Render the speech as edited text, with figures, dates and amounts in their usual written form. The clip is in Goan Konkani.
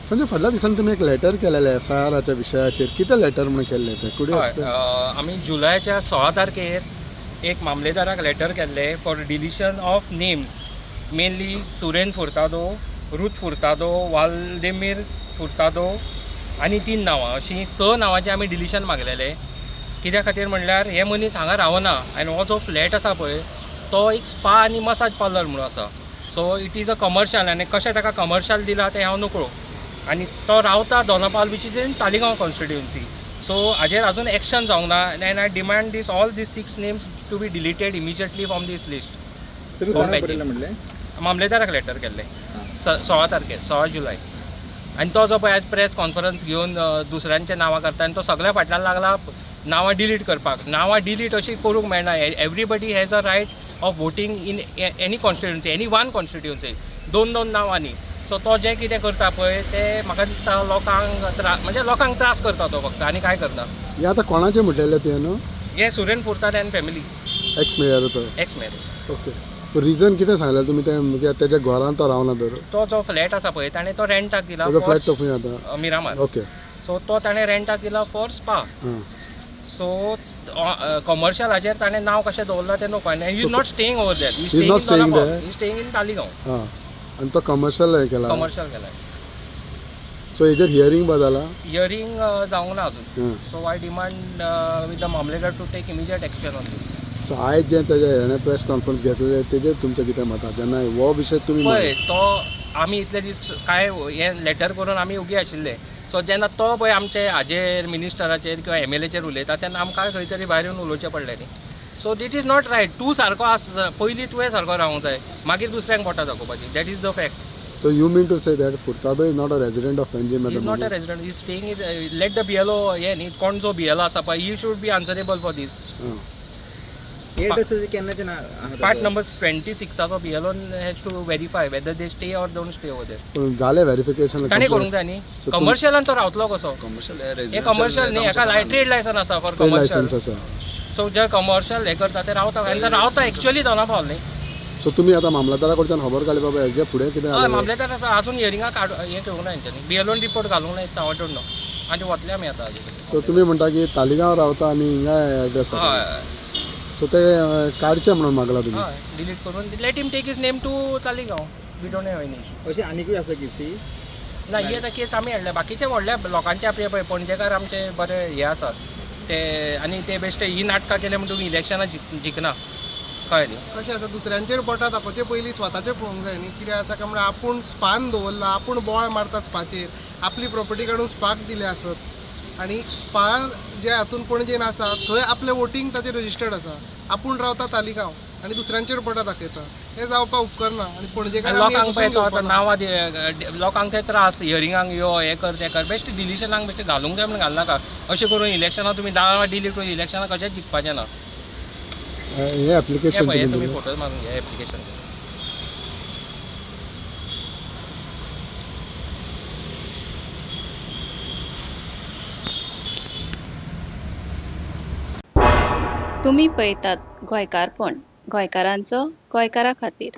संजय, फाटल्या दिसांनी तुमी एक लेटर केलेलें एसआयआराच्या विशयाचेर, कितें लेटर म्हणून केल्लें तें? कुडी हय, आमी जुलयाच्या 16 तारखेर एक मामलेदाराक लेटर केल्लें for deletion of names, mainly Suren Furtado, Ruth Furtado, Valdemir Furtado आनी 3 नांवां, अशीं 6 नांवांचें आमी डिलिशन मागलेलें. कित्या खातीर म्हणल्यार हे मनीस हांगा रावना आनी हो जो फ्लॅट आसा पळय तो एक स्पा आनी मसाज पार्लर म्हणून आसा. So it is a commercial आनी कशें ताका कमर्शियल दिलां तें हांव नकळो. आनी तो रावता Dona Paula which is in Taleigao constituency. So हाजेर अजून एक्शन जावंक ना and I demand this all these 6 names to be deleted immediately from this list. तुम्ही कोण कोणाक बँकेत? बरयलें म्हणलें? मामलेदाराक लेटर केल्लें 16 तारखेर, 16 जुलय. आनी तो जो पळय आयज प्रेस कॉन्फरन्स घेवन दुसऱ्यांच्या नांवां करता आनी तो सगळ्या फाटल्यान लागला नांवां डिलीट करपाक. नांवां डिलीट अशी करूंक मेळना. Everybody has a right of voting in any constituency, any one constituency, 2-2 नांवां न्ही. सो तो जें कितें करता पळय तें म्हाका दिसता लोकांक म्हणजे लोकांक त्रास करता तो फक्त आनी कांय करना. हें आतां कोणाचें म्हटलेलें तुवें न्हू? हें Suren Furtado and family. Ex mayor तो? Ex mayor. Okay, reason कितें सांगलें तुमी तें म्हणजे तेज्या घरान तो रावना तर? तो जो फ्लॅट आसा पळय ताणें तो रेंटाक दिला. ताजो फ्लॅट तो खंय आतां? मिरामार. ओके. सो तो ताणें रेंटाक दिला फॉर स्पा. सो कमर्शियलाचेर ताणें नांव कशें दवरलां तें नको. आनी he is not staying over there, he is not staying there? He staying in Taleigao. आं, आनी तो कमर्शियल हें केला? कमर्शियल केला. सो हेजेर हियरींग बा जाला? हियरींग जावंक ना अजून. So I demand with the mamlatdar to take immediate action on this. So आयज जें तेजें हेणें प्रेस कॉन्फरन्स घेतलेलें तेजेर तुमचें कितें मत आसा जेन्ना हो विशय तुमी पळय तो आमी इतले दीस कांय हें लेटर करून आमी उगी आशिल्ले. सो जेन्ना तो पळय आमचे हाजेर मिनिस्टराचेर किंवा एमएलएचेर उलयता तेन्ना आमकां खंय तरी भायर येवन उलोवचें पडलें न्ही. So it is not right. तूं सारको आस पयलीं तुवें सारको रावंक जाय, मागीर दुसऱ्यांक बोटां दाखोवपाची. That is the fact. So you mean to say that Furtado is not a resident of Panjim? Is not a resident, is staying is let the BLO हें न्ही, कोण जो बीएलओ आसा पळय he should be answerable for this. Part number 26 BLO has to verify whether they stay or don't stay over there. पूण जालें व्हेरिफिकेशन? ताणें करूंक जाय न्ही. कमर्शियलान तो रावतलो कसो? हे कमर्शियल न्ही, हेका ट्रेड लायसन्स आसा फॉर कमर्शियल. लायसन्स आसा. सो जे कमर्शियल हे करता ते रावता आनी ते रावता एक्चुअली दोना पावल न्ही. सो तुमी आतां मामलेदारा कडच्यान खबर काडली बाबा हेजे फुडें कितें? हय, मामलेदार अजून हियरिंगा काड हें घेवंक ना हेंच्यांनी, बीएलओन रिपोर्ट घालूंक ना दिसता. हांव don't know. आनी वतले आमी आतां. सो तुमी म्हणटा की तालिगांव रावता आनी हिंगा एड्रेस? हय. सो ते काडचे म्हणून मागला तुमी? हय, डिलीट करून let him take his name to Taleigao. We don't have any issue. अशें आनिकूय आसा केसी? ना, ही आतां केस आमी हाडल्या. बाकीचे व्हडल्या लोकांचे आपले पळय पणजेकार आमचे बरे हे आसात ते, आनी ते बेश्टे ही नाटकां केले म्हण तुमी इलेक्शनां जिखना, कळ्ळें न्ही? कशें आसा, दुसऱ्यांचेर बोटां दाखोवचे पयलीं स्वताचें पळोवंक जाय न्ही. कितें आसा काय म्हणल्यार आपूण स्पान दवरला, आपूण बोवाळ मारता स्पाचेर, आपली प्रॉपर्टी काडून स्पाक दिल्या आसत आनी स्पा जे हातून पणजेन आसा थंय आपलें वोटींग ताचेर रजिस्टर्ड आसा, आपूण रावता तालिगांव आनी दुसऱ्यांचेर बोटां दाखयता, हें जावपाक उपकरना. आनी पणजेकार लोकांक पळय तो आतां नांवां लोकांक ते त्रास हियरिंगाक यो हें कर तें कर, बेश्टें डिलिशनाक बेश्टें घालूंक जाय म्हणून घालनाका. अशें करून इलेक्शनां तुमी नांवां डिलीट करून इलेक्शनां कशेंच जिखपाचें ना. हें एप्लिकेशन तुमी फोटो मारून घे एप्लिकेशन. तुमी पळयतात गोंयकारपण, गोंयकारांचो गोंयकारा खातीर.